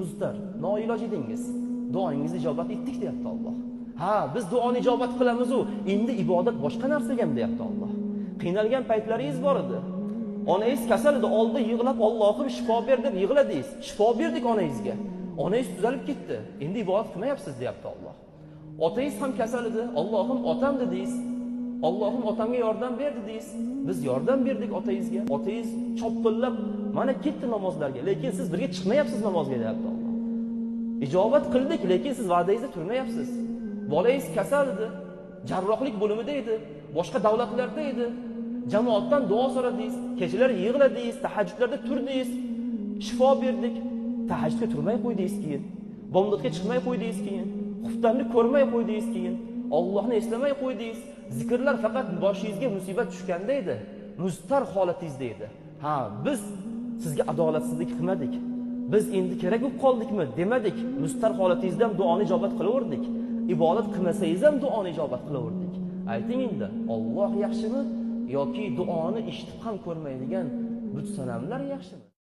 Muztar, noiloj edingiz. Duoingizni ijobat etdik deyapti Alloh. Ha, biz duoni ijobat qilamiz-u, endi ibodat boshqa narsaga ham deyapti Alloh. Qiynalgan paytlaringiz bor edi. Onangiz kasal edi, oldi yig'lab Allohim shifo ber deb yig'ladingiz. Shifo berdik onangizga. Onangiz tuzalib ketdi. Endi ibodat qilmayapsiz deyapti Alloh. Otangiz ham kasal edi, Allohim otam dedingiz. Allohim otamga yordam ber dedingiz. Biz yordam berdik otangizga. Otangiz chopqillab mana ketdi namozlarga, lekin siz birga chiqmayapsiz namozga deyapti Alloh. Ijobat qildik, lekin siz va'dangizda turmayapsiz. Bolangiz kasal edi, jarrohlik bo'limida edi, boshqa davlatlarda edi. Jamoatdan duo so'radingiz, kechalar yig'ladingiz, tahajjudlarda turdingiz, shifo berdik. Tahajjudga turmay qo'ydingiz keyin, bomdodga chiqmay qo'ydingiz keyin, xuftanni ko'rmay qo'ydingiz keyin, Allohni eslamay qo'ydingiz. Zikrlar faqat boshingizga musibat tushganda edi, muztar holatingizda edi. Ha, biz sizga adolatsizlik qilmadik. Biz endi kerak bo'lib qoldikmi demadik. Muztar holatingizda ham duoni ijobat qilaverdik. Ibodat qilmasangiz ham duoni ijobat qilaverdik. Ayting endi, Alloh yaxshimi yoki duoni eshitib ham ko'rmaydigan but sanamlar yaxshimi?